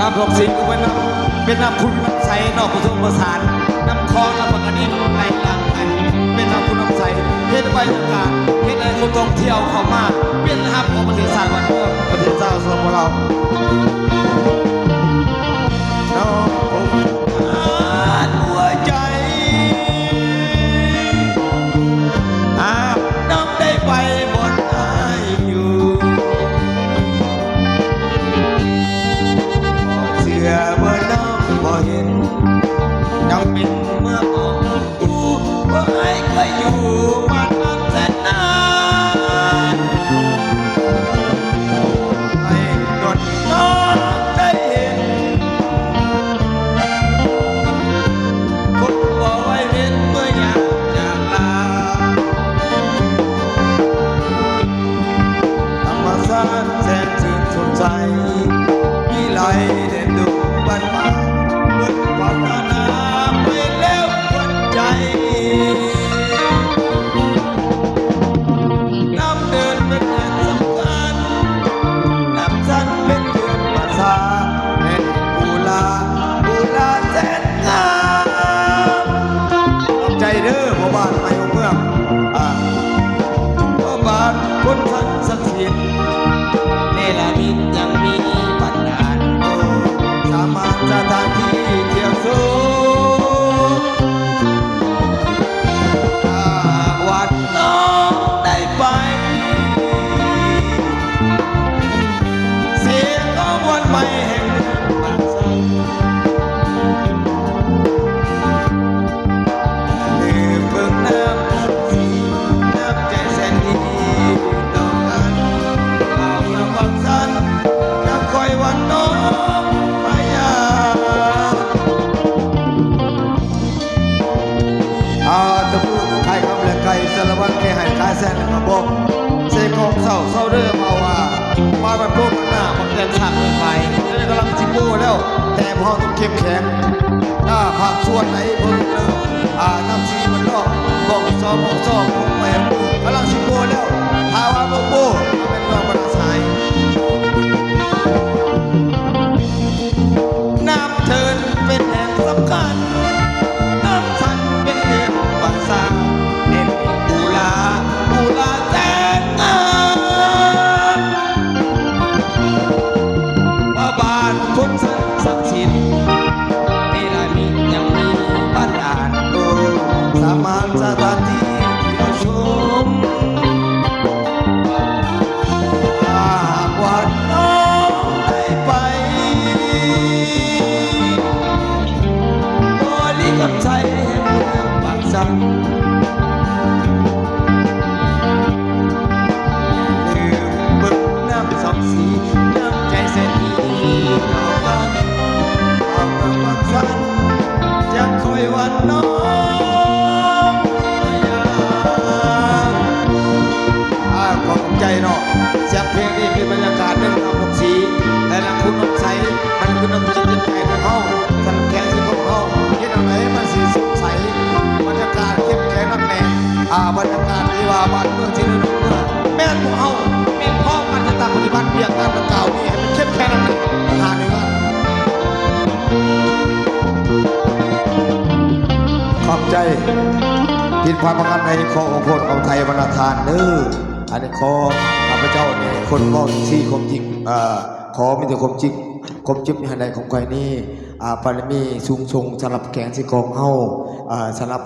ນຳທົ່ງສີຄືເປັນນຳ ເປັນນຳຄຸນນຳໃສເນາະ ປະສົມປະສານນຳຄອງ ນຳປາກກະດິນໄຫຼຫຼັງໄປ ເປັນນຳຄຸນນຳໃສ ເຮັດໄວທາງການ ເຮັດໃຫ້ຄົນທ່ອງທ່ຽວເຂົ້າມາເປັນຮັບຂອງປະເທດຊາດບ້ານເມືອງ ປະເທດຊາດສປປ ລາວ. ນ້ອງຄົງຂາດຫົວໃຈ ອາບນ້ຳໄດ້ໄປບ່ອນອ້າຍຢູ່ ເຊື່ອບໍ່ນ້ອງບໍ່ເຫັນ ຈຳເປັນເມື່ອອອກ ຜູ້ບໍ່ໃຫ້ເຄີຍຢູ່ມານານແສນນານ ໃຫ້ດົນນ້ອງໄດ້ເຫັນ ຄົນບໍ່ໄວ້ເວັນເມື່ອຍາມຈາກລາ ທຳມະຊາດແສນຊື່ນສົດໃສ ວິໄລແດນດົງບ້ານປ່າ ເບິດຄວາມໜາໜາໄປແລ້ວຫົວໃຈ ນ້ຳເດີນເປັນແຫ່ງສຳຄັນ ນ້ຳສັນເປັນເຮືອນປາສາດ ແຫ່ງບູລາ ບູລາແສນ ງາມ ຂອບໃຈເດີພໍ່ບ້ານໃໝ່ຫົວເມືອງ ອາ ພໍ່ບ້ານຄົນສັກສິດ ເນລະມິດຍັງມີບັນດານໂຕ ສາມາດສະຖານທີ່ທ່ຽວຊົມ ຖ້າຫາກວ່ານ້ອງໄດ້ໄປ ເສຍຂອງວັນໃໝ່ແຫ່ງເມືອງປາກຊັນ ລືມເບິ່ງນ້ຳສັກສິດ ນ້ຳໃຈແສນດີຕໍ່ກັນ ເອົາມາຫວັງສັນ ຈາກຂ້ອຍວ່ານ້ອງພະຍາ ອາ ຕະມື ໄຂ່ຄຳ ແລະ ໄກ່ສາລະວັນ ແກ່ໃຫ້ກາຍແສນ ແລະ ກະບອກ ເສກອງເຊົາ ເຊົາເດີ ເວົ້າວ່າ ມາບັດໂພກໜ້າ ບັກແຕນສາກເດີນໄປ ແຕ່ກຳລັງຊິໂປ້ແລ້ວ ແຕ່ພວກເຮົາຕ້ອງເຂັ້ມແຂງ ອາ ພາກສ່ວນໃດເບິ່ງເດີ ອາ ນຳສີມັນເນາະ ບອກຊອບ ບອກຊອບ ບອກແມ່ ກຳລັງຊິໂປ້ແລ້ວ ຖ້າວ່າບໍ່ໂປ້ ກໍແມ່ນວ່າບໍ່ໄດ້ສາຍ. ນ້ຳເທີນເປັນແຫ່ງສຳຄັນ ນ້ຳສັນເປັນເຮືອນປາສາດ ເປັນອູລາ ອູລາແສນງາມ ວ່າບ້ານຄົນສັນສັກສິດ ເນລະມິດຍັງມີບັນດານໂຕ ສາມາດສະຖານທີ່ທ່ຽວຊົມ ຖ້າຫາກວ່ານ້ອງໄດ້ໄປ ບໍລິຄຳໄຊແຫ່ງເມືອງປາກຊັນ ຢ່າລືມເບິ່ງນ້ຳສອງສີ ນ້ຳໃຈແສນດີຕໍ່ກັນ ອອກມາປາກຊັນ ຈາກຂ້ອຍວ່ານ້ອງພະຍາ ອາ ຂໍຂອບໃຈເນາະ ສຽງເພງນີ້ເປັນບັນຍາກາດເລື່ອງນ້ຳລົງສີ ແລະ ນຳຄຸນນຳໃສ ມັນຄືນ້ຳຈິດນ້ຳໃຈຂອງເຮົາ ສຳລັບແຂກທີ່ຂອງເຮົາ ເຮັດແນວໃດມັນຊິສົດໃສ ບັນຍາກາດເຂັ້ມແຂງໜັກແໜ້ນ ອາ ບັນຍາກາດທີ່ວ່າບ້ານເມືອງຊິເລີນຮຸ່ງເຮືອງ ແມ່ນພວກເຮົາມີພ້ອມກັນຈະຕັ້ງປະຕິບັດວຽກງານດັ່ງກ່າວນີ້ໃຫ້ມັນເຂັ້ມແຂງໜັກແໜ້ນ ຫາເດືອນ ຂອບໃຈ ຜິດພາດປະການໃດ ຂໍອວຍພອນຂອງໄທບັນດາທ່ານເດີ ອັນນີ້ຂໍ ຂ້າພະເຈົ້ານີ້ຄົນເວົ້າຊີ້ຄວາມຈິງ ເອີ ຂໍມີແຕ່ຄວາມຈິງ ຄວາມຈິງໃຫ້ໄດ້ຂອງຂ້ອຍນີ້ ອາ ບາລະມີສູງສົ່ງສຳລັບແຂວງເຊກອງເຮົາ ອາ ສຳລັບ